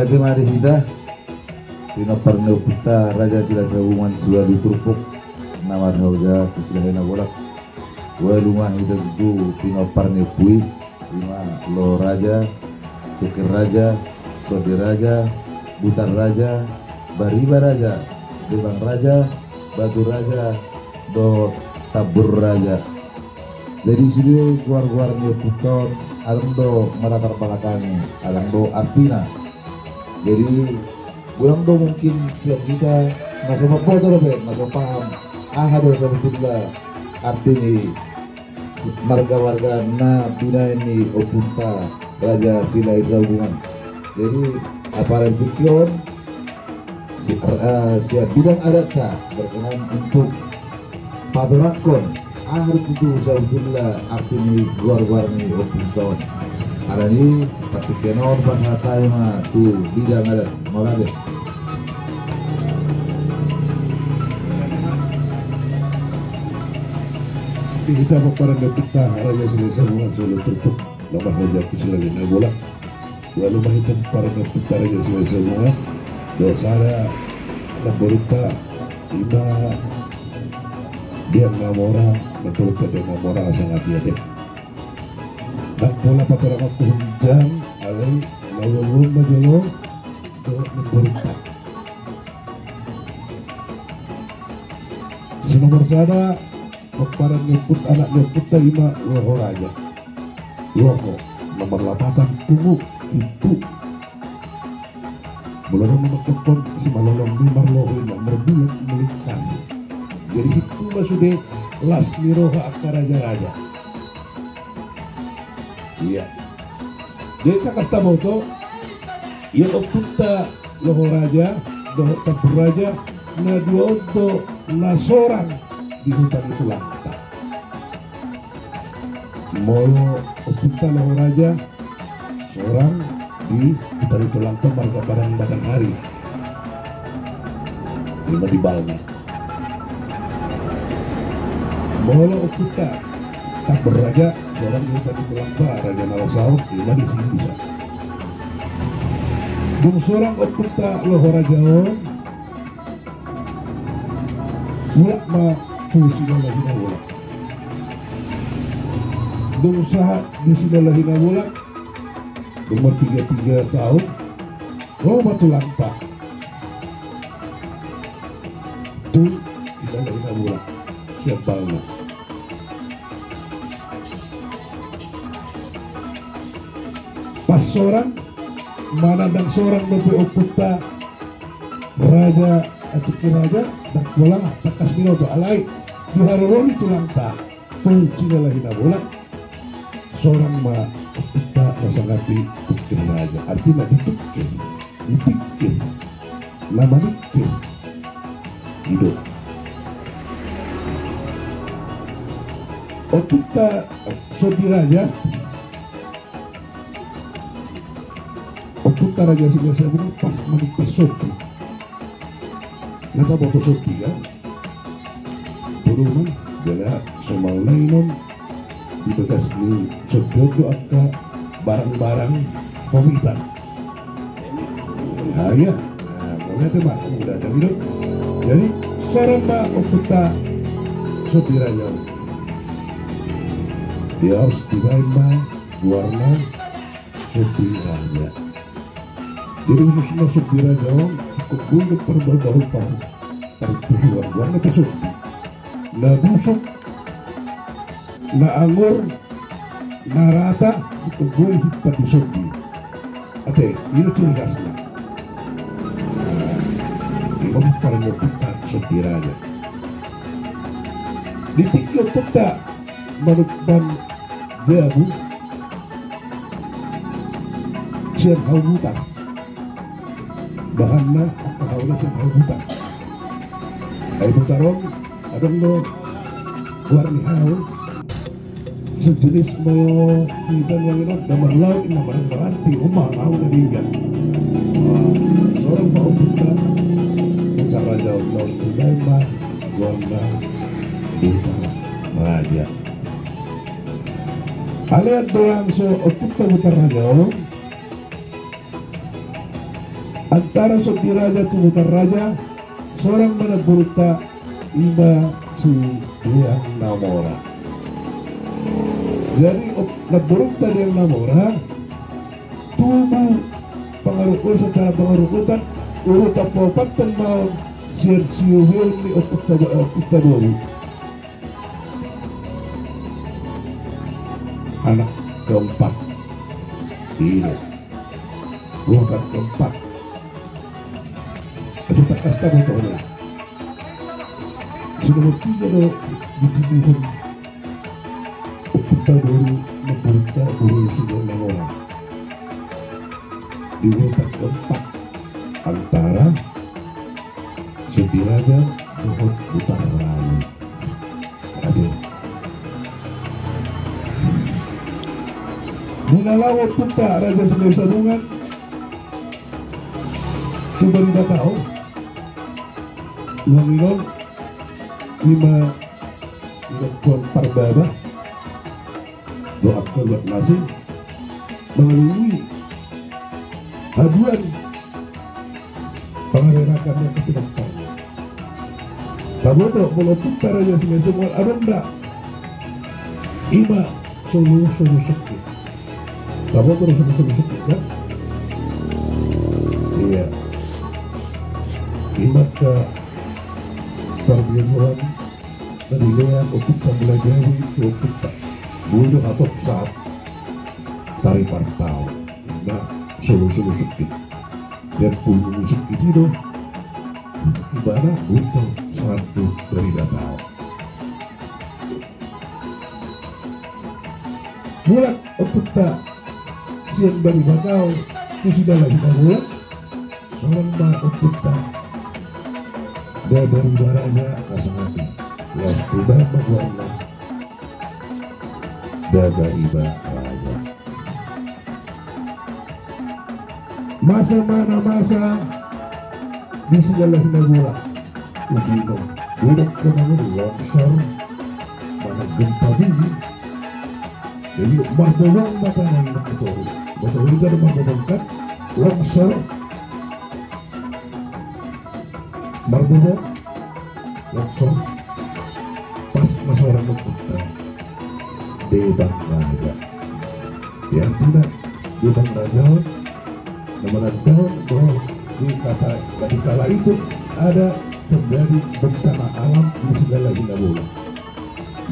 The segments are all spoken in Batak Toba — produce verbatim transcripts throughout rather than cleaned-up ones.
Ate ma di hita, pinompar ni ompunta Raja Silahisabungan siualu turpuk, na marhaha Silahi Nabolak. Ualu ma hita tu pinompar ni ompu i, ima Loho Raja, Tungkir Raja, Sondi Raja, Butar Raja, Bariba Raja, Debang Raja, Batu Raja, dohot Tambur Raja. Jadi sude goar-goar ni ompunta on, adong do melatar belakangi, adong do artina. Jadi, unang do mungkin sian hita na so mamboto dope, na so paham aha do sabotulna arti ni marga-marga na binahen ni ompunta Raja Silahisabungan. Jadi, apala di tingki on, si-, eh, sian bidang adatta berkenan untuk patorangkon aha do tutu sabotulna arti ni goar-goar ni ompunta on. Alani i, partingkian on pasahat hami ma tu bidang adat. Mauliate. Di hita pomparan ni ompunta Raja Silahisabungan siualu turpuk, na marhaha Silahi Nabolak. Ualu ma hita pomparan ni ompunta Raja Silahisabungan dohot sada namborunta, ima Dian Namora, namborunta Dian Namora, asa ngati ate. Ndang pola patorangonku hunjang, alai na ualu on ma jolo dohot namborunta. Si nomor sada, pomparan ni ompun, anak ni ompunta ima Loho Raja. Loho, na marlapatan tungu, himpu. Molo adong na mandokkon simalolong ni marloho ima, marbulat melingkar. Jadi himpu ma sude las ni roha angka raja-raja. Ia. Jadi angka taboto, ia ompunta Loho Raja dohot Tambur Raja, na dua on do na sorang di huta ni tulangta. Molo ompunta Loho Raja, sorang di huta ni tulangta marga Padang Batanghari, ima di Balna. Molo ompunta Tambur Raja, sorang di huta ni tulangta Raja Nalasaon, ima di Singisa. Dung sorang ompunta Loho Raja on, mulak ma tu Silalahi Nabolak. Dung sahat di Silalahi Nabolak, dung martiga-tiga taon, ro ma tulangta tu Silalahi Nabolak sian Balna. Pas sorang, manang ndang sorang dope ompunta Raja, eh, Tungkir Raja, ndang pola tangkas binoto, alai di haroro ni tulangta tu Silalahi Nabolak, sorang ma ompunta na sangap i Tungkir Raja. Artina ditungkir, dipingkir, na mamingkir. I do. Ompunta Sondi Raja, ompunta Raja Silahisabungan pas manumpas Sondi. Na taboto Sondi kan? Podoman, jala somalna inon di bagas ni Sondi on do angka barang-barang pawitan. Nah, ia. Nah, mauliate ma, mauliate ma. Jadi, sorang ma ompunta Sondi Raja on. Dia harus dibaen ma goarna Sondi Raja. Jadi khususna Sondi Raja on, ingkon boi do parbahulbahul pahu. Tartutuan goarna pe Sondi. Na busuk, na angur, na rata, ingkon boi disimpan di Sondi. Ate, i do ciri khasna. Ima pomparan ni ompunta Sondi Raja. Di tingki ompunta manumpan jabu sian hau Butar. Bahanna angka hauna sian hau Butar. Hau Butar on adong do goar ni hau sejenis molo di Banyuwangi on, na marlaut, na marang maranti, on ma hau na denggan. Sorang ma ompunta Butar Raja on, laos dibaen ma goarna Butar Raja. Alai andorang so ompunta Butar Raja on, Antara Sondi Raja tu Butar Raja, sorang ma namborunta, ima si Deang Namora. Jadi, op-, namborunta Deang Namora, tubu pangarukut, secara pangarukutan, urutan paopathon ma on sian siubeon ni ompunta, ompunta boru. Anak keempat. Iya. Urutan keempat. Itu tak kasta motor lah. Sudah bertiga do di sini. Ompunta boru, namborunta boru si Deang Namora. Di urutan keempat antara Sondi Raja dohot Butar Raja. Ate. Muna laho ompunta Raja Silahisabungan tu Baribataon, nuaeng on ima, ima tuan parbaba. Dohot keluarga na asing mangalului haduan pangarerakan ni angka pinantan. Taboto molo ompunta Raja Silahisabungan adong da ima solu-solu sungkit. Taboto do solu-solu sungkit kan? Iya. Ima angka parbinotoan na dilean ompunta Mulajadi tu ompunta. Boi do hatop sahat taripartaon. Ima solu-solu sungkit. Sian pulu ni sungkit i do ibana boi do sahat tu Baribataon. Mulak ompunta sian Baribataon tu Sidalahi Nabolon. Sorang ma ompunta Dabariba Raja na sangap i. Laos tubu ma goarna Dabariba Raja. Masa ma na masa di Sidalahi Nabolon. Uji do. Budak kena longsor. Mana gempa bumi. Jadi marbobong ma tano i, marbobong. Marbobong kan? Longsor. Marbobong. Longsor. Pas ma sorang ompunta Debang Raja. Ia artina Debang Raja on na manandaon bahwa di kata, di kala itu ada terjadi bencana alam di Sidalahi Nabolon.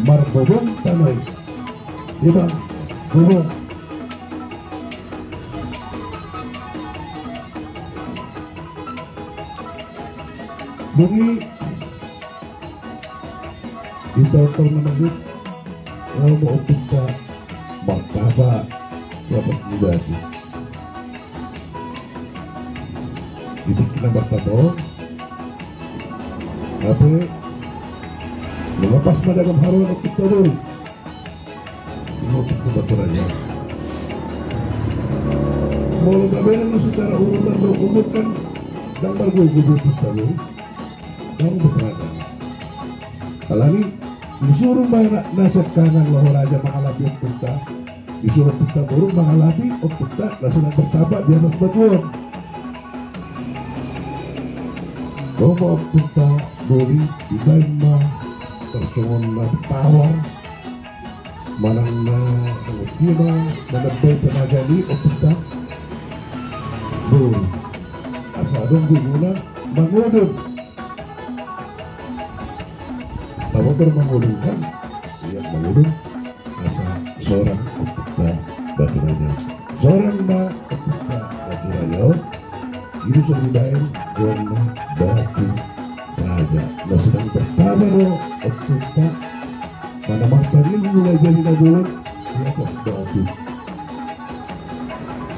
Marbobong tano i. Debang, bobong. Dung i di taon-taon na mandok, laho ma ompunta martapa di Apas ni Batu. Di tingki na martapa on, hape na mapas ma dagam haroan ompunta boru. Ima ompunta Batu Raja. Molo tabereng secara urutan dohot umur kan, ndang margogo do ompunta boru. Ndang betul. Alani disuru ma na, na siangkangan laho raja mangalapi ompunta. Disuru ompunta boru mangalapi ompunta na sedang bertapa di atas batu on. Ro ma ompunta boru, dibaen ma tarsongon na tawar manang na songon dia ma manambai tenaga ni ompunta boru. Asa adong gogona mangodon. Taboto do mangodon kan? Ia mangodon. Asa sorang ompunta Batu Raja. Sorang ma ompunta Batu Raja on. Jadi so dibaen goarna Batu Raja. Na sedang bertapa do ompunta, mana marpangilmu Raja Sidalahi Nabolon di atas batu.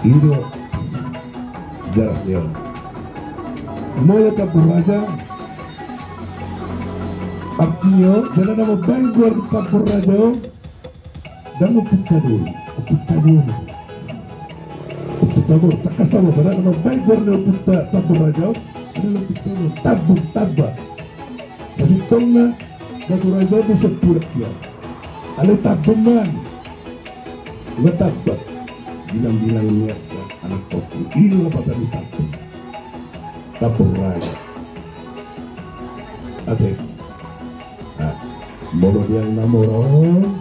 I do jarakna on. Molo Tambun Raja, artina jala na mambaen goar Tambun Raja on, ndang ompunta boru, ompunta boru. Ompunta boru, tangkas tabo, jala na mambaen goar ni ompunta Tambun Raja on, adalah ompunta boru, Tambun, Tamba. Sasintongna Batu Raja on do sompurak ia. Alai Tambun ma. Ima Tamba. Bilang-bilang niat anak oku. I do lapatan ni Tambun. Tampur raja. Ate. Nah, molo diang na mora on,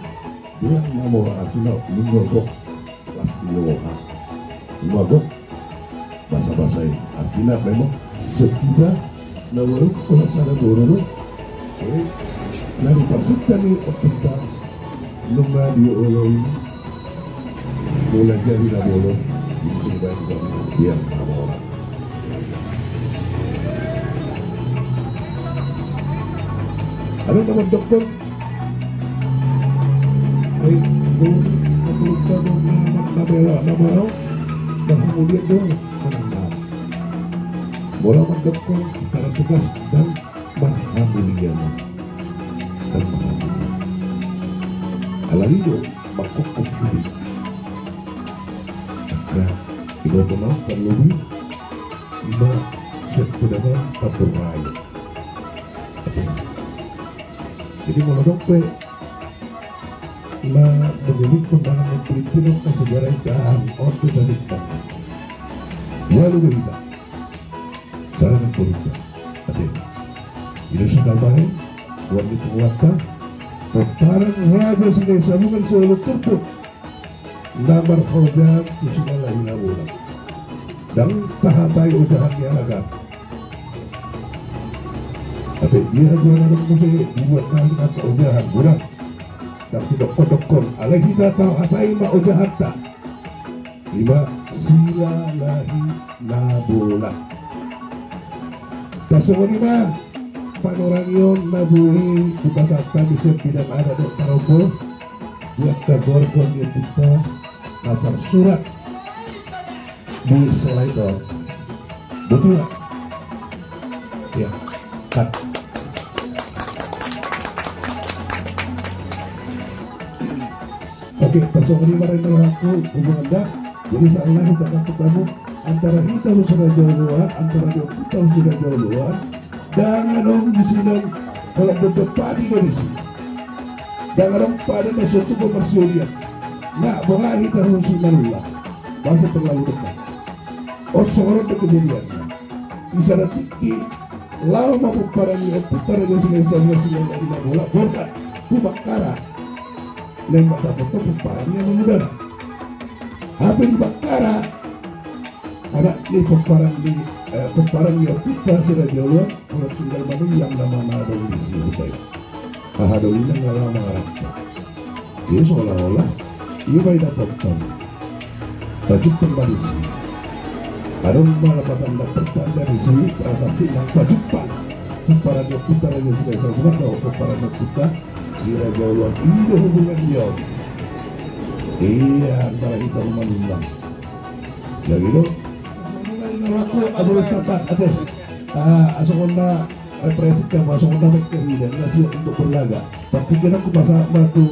diang na mora artina nunga gok. Las nunga gok. Nunga gok. Basa-basa i. Artina memang setidak na baru, kalau sada boru, eh, na diparsita ni ompungta, nunga dioloi, mulai jadi na bolon, bisa dibayar juga diang na mora. Ada teman dokter, eh, boru, dokter, nama, nama, nama, nama, kemudian dia menang. Bola mandok secara tegas dan marhamulian. Dan marhamulian. Alani do mangkokkop sude. Angka iboto na on tarlobi ima sian pedalaman Tampur Raja. Jadi molo adong pe na menyebut tentang prinsip sejarah idahan on tu tadi. Walu do hita. Cara nang polita. Ate. Ina sandal bahen, buat di penguatan. Pomparan Raja Silahisabungan Solo Turpuk. Na marhoja tu Silalahi Nabolak. Ndang tahatai ojahan ni halak an. Ate, dia jual anak muse, dibuat nasi kata ojahan, godang. Ndang sidokkon-dokkon, alai hita tahatai ma ojahanta. Ima Silalahi Nabolak. Tarsongon i ma panorangion na boi hupasahat hami sian bidang adat dohot parompu, di angka goargoar ni ompunta na tarsurat di slide on. Botima. Ya. Cut. Oke, tarsongon i ma raja ni rohangku, hubungan da. Jadi salah hita kasih tahu antara hita tu Siraja Oloan, antara dia hita tu Siraja Oloan. Ndang adong disi, ndang, kalau berdebat di Indonesia. Ndang adong pade na so cukup marsiolian. Nggak boleh hita tu Sinaloa. Masa terlalu dekat. Oh, songon on do kejadianna. Di sada tingki, laho ma pomparan ni ompunta Raja Silahisabungan Silalahi Nabolak, borhat tu Bakkara. Naeng ma dapothon pomparan ni amangudana. Hape di Bakkara, anak ni pomparan ni, eh, pomparan ni ompunta si Raja Oloan, mulak tinggal manullang nama na adong disi, huta i. Aha do inang na laho mangarapta. Jadi seolah-olah ia ma i dapothon. Tajumpang ma disi. Adong ma lapatan na pertanda disi, prasasti nang tajumpang. Pomparan ni ompunta Raja Silahisabungan dohot pomparan ni ompunta si Raja Oloan, i do hubungan dia on. Ia, antara hita manullang. Jadi do. Aku, aku sapat, ate. Ah, asongon na represik kamu, asongon na baik kehidang, na siap untuk berlaga. Tapi kena aku masa batu,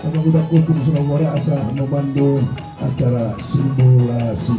sama udah aku terus nawara asa membantu acara simulasi.